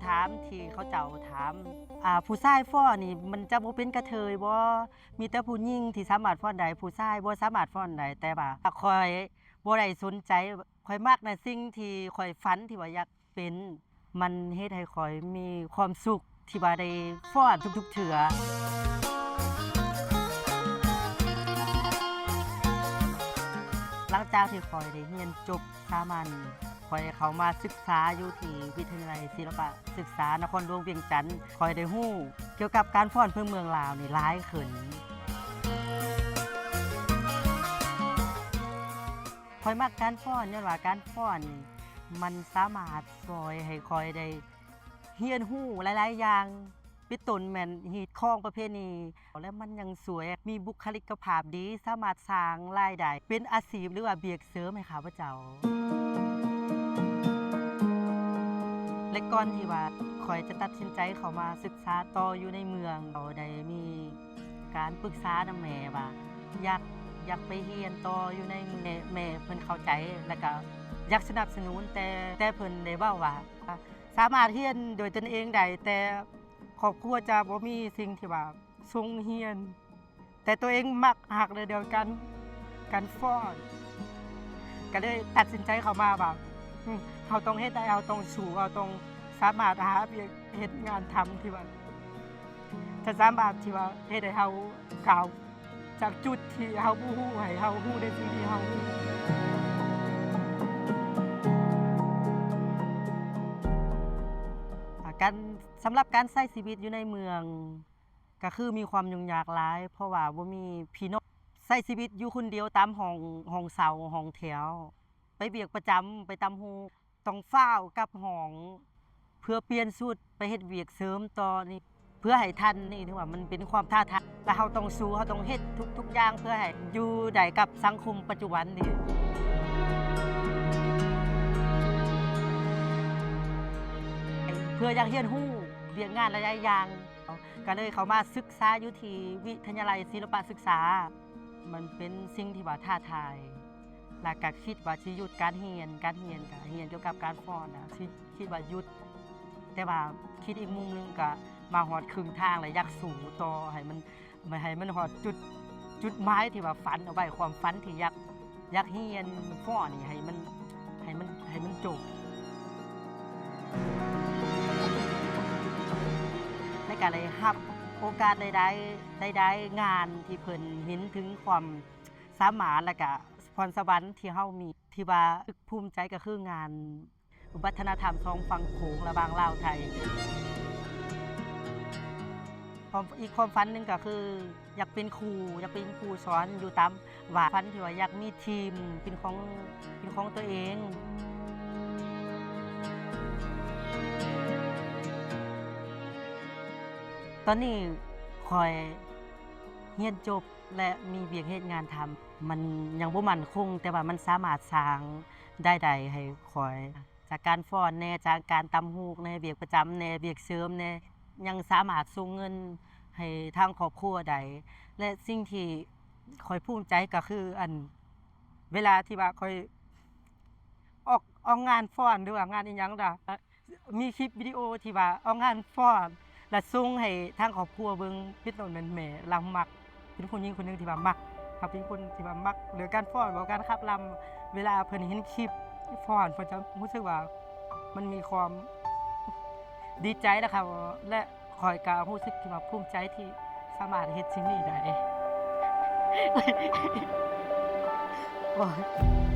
ຖາມທີ່ເຂົາເຈົ້າຖາມ ອ່າ ຜູ້ຊາຍຟ້ອນນີ້ມັນຈະບໍ່ເປັນກະເທີຍບໍ່? ມີແຕ່ຜູ້ຍິງທີ່ສາມາດຟ້ອນໄດ້ ຜູ້ຊາຍບໍ່ສາມາດຟ້ອນໄດ້. ແຕ່ວ່າຂ້ອຍບໍ່ໄດ້ສົນໃຈ ຂ້ອຍມັກໃນສິ່ງທີ່ຂ້ອຍຝັນທີ່ວ່າຢາກເປັນ ມັນເຮັດໃຫ້ຂ້ອຍມີຄວາມສຸກທີ່ວ່າໄດ້ຟ້ອນທຸກໆເທື່ອ. ຫຼັງຈາກທີ່ຂ້ອຍໄດ້ຮຽນຈົບສາມັນ ຂ້ອຍເຂົ້າມາສຶກສາຢູ່ທີ່ວິທະຍາໄລສິລະປະສຶກສານະຄອນຫຼວງວຽງຈັນ. ຂ້ອຍໄດ້ຮູ້ກ່ຽວກັບການຟ້ອນພື້ນເມືອງລາວນີ້ຫຼາຍຂຶ້ນ. ຂ້ອຍມັກການຟ້ອນ ຍ້ອນວ່າການຟ້ອນນີ້ມັນສາມາດຊ່ອຍໃຫ້ຂ້ອຍໄດ້ຮຽນຮູ້ຫຼາຍໆຢ່າງ ເປັນຕົ້ນແມ່ນຮີດຄອງປະເພນີ ແລະມັນຍັງຊ່ວຍມີບຸກຄະລິກກະພາບດີ ສາມາດສ້າງລາຍໄດ້ເປັນອາຊີບ ຫຼືວ່າວຽກເສີມໃຫ້ຂ້າພະເຈົ້າ. ແລະກ່ອນທີ່ວ່າຂ້ອຍຈະຕັດສິນໃຈເຂົ້າມາສຶກສາຕໍ່ຢູ່ໃນເມືອງ ກໍໄດ້ມີ ການປຶກສານຳແມ່ວ່າ ຢາກ ຢາກໄປຮຽນຕໍ່ຢູ່ໃນເມືອງ ແມ່ເພິ່ນເຂົ້າໃຈ ແລ້ວກະຢາກສະໜັບສະໜູນ ແຕ່ ແຕ່ເພິ່ນໄດ້ເວົ້າວ່າ ສາມາດຮຽນໂດຍຕົນເອງໄດ້ ແຕ່ຄອບຄົວຈະບໍ່ມີສິ່ງທີ່ວ່າສົ່ງຮຽນ ແຕ່ຕົວເອງມັກຮັກໃນເລື່ອງການ ການຟ້ອນ ກະເລີຍຕັດສິນໃຈເຂົ້າມາວ່າ ອືມ ເຮົາຕ້ອງເຮັດໄດ້ ເຮົາຕ້ອງສູ້ ເຮົາຕ້ອງສາມາດຫາວຽກເຮັດງານທຳທີ່ວ່າ ຈະສາມາດທີ່ວ່າເຮັດໃຫ້ເຮົາກ້າວຈາກຈຸດທີ່ເຮົາບໍ່ຮູ້ ໃຫ້ເຮົາຮູ້ໃນສິ່ງທີ່ເຮົາຮູ້. ອາ ການ ສຳລັບການໃຊ້ຊີວິດຢູ່ໃນເມືອງ ກໍຄືມີຄວາມຫຍຸ້ງຍາກຫຼາຍ ເພາະວ່າບໍ່ມີພີ່ນ້ອງ ໃຊ້ຊີວິດຢູ່ຄົນດຽວຕາມຫ້ອງ ຫ້ອງເຊົ່າ ຫ້ອງແຖວ ໄປວຽກປະຈຳ ໄປຕຳຫູກ ຕ້ອງຟ້າວກັບຫ້ອງ ເພື່ອປ່ຽນຊຸດໄປເຮັດວຽກເສີມຕໍ່ນີ້ ເພື່ອໃຫ້ທັນນີ້ ຖືວ່າມັນເປັນຄວາມທ້າທາຍ ແລະເຮົາຕ້ອງສູ້ ເຮົາຕ້ອງເຮັດທຸກໆຢ່າງ ເພື່ອໃຫ້ຢູ່ໄດ້ກັບສັງຄົມປັດຈຸບັນນີ້ ເພື່ອຢາກຮຽນຮູ້ວຽກງານຫຼາຍໆຢ່າງ ກໍເລີຍເຂົ້າມາສຶກສາຢູ່ທີ່ວິທະຍາໄລສິລະປະສຶກສາ. ມັນເປັນສິ່ງທີ່ວ່າທ້າທາຍ ແລ້ວກໍຄິດວ່າຊິຢຸດການຮຽນ ການຮຽນກໍຮຽນກ່ຽວກັບການຟ້ອນນະ ຊິ ຄິດວ່າຢຸດ ແຕ່ວ່າຄິດອີກມຸມໜຶ່ງກໍມາຮອດເຄິ່ງທາງແລ້ວ ຢາກສູ້ຕໍ່ໃຫ້ມັນ ໃຫ້ມັນຮອດຈຸດ ຈຸດໝາຍທີ່ວ່າຝັນເອົາໄວ້ ຄວາມຝັນທີ່ຢາກ ຢາກຮຽນຟ້ອນນີ້ໃຫ້ມັນ ໃຫ້ມັນ ໃຫ້ມັນຈົບ ແລ້ວກໍໄດ້ຮັບໂອກາດຫຼາຍໆ ຫຼາຍໆງານທີ່ເພິ່ນເຫັນເຖິງຄວາມສາມາດ ແລ້ວກໍພອນສະຫວັນທີ່ເຮົາມີ ທີ່ວ່າຮູ້ສຶກພູມໃຈກໍຄືງານ ວັດທະນະທຳສອງຝັ່ງໂຂງລະຫວ່າງລາວໄທ. ຄວາມ ອີກຄວາມຝັນໜຶ່ງກໍຄືຢາກເປັນຄູ ຢາກເປັນຄູສອນຢູ່ຕາມວັດ ຝັນທີ່ວ່າຢາກມີທີມເປັນຂອງ ເປັນຂອງຕົວເອງ. ຕອນນີ້ຂ້ອຍຮຽນຈົບ ແລະ ມີວຽກເຮັດງານທຳ ມັນຍັງບໍ່ໝັ້ນຄົງ ແຕ່ວ່າມັນສາມາດສ້າງລາຍໄດ້ໃຫ້ຂ້ອຍ ຈາກການຟ້ອນແດ່ ຈາກການຕຳຫູກແດ່ ວຽກປະຈຳແດ່ ວຽກເສີມແດ່ ຍັງສາມາດສົ່ງເງິນໃຫ້ທາງຄອບຄົວໄດ້ ແລະ ສິ່ງທີ່ຂ້ອຍພູມໃຈກໍຄື ອັນ ເວລາທີ່ວ່າຂ້ອຍອອກ ອອກງານຟ້ອນ ຫຼືວ່າງານອີ່ຫຍັງລະ ມີຄລິບວິດີໂອທີ່ວ່າອອກງານຟ້ອນ ແລ້ວສົ່ງໃຫ້ທາງຄອບຄົວເບິ່ງ ເປັນຕົ້ນແມ່ນແມ່ລາວມັກ ເປັນຜູ້ຍິງຄົນໜຶ່ງທີ່ວ່າມັກ ເຮົາເປັນຄົນທີ່ວ່າມັກເລື່ອງການຟ້ອນ ເວົ້າການຂັບລຳ ເວລາເພິ່ນເຫັນຄລິບຟ້ອນ ເພິ່ນຈະຮູ້ສຶກວ່າມັນມີຄວາມດີໃຈ ແລະ ເຂົາ ແລະ ຂ້ອຍກໍຮູ້ສຶກທີ່ວ່າພູມໃຈທີ່ສາມາດເຮັດສິ່ງນີ້ໄດ້. ໂອ້ຍ.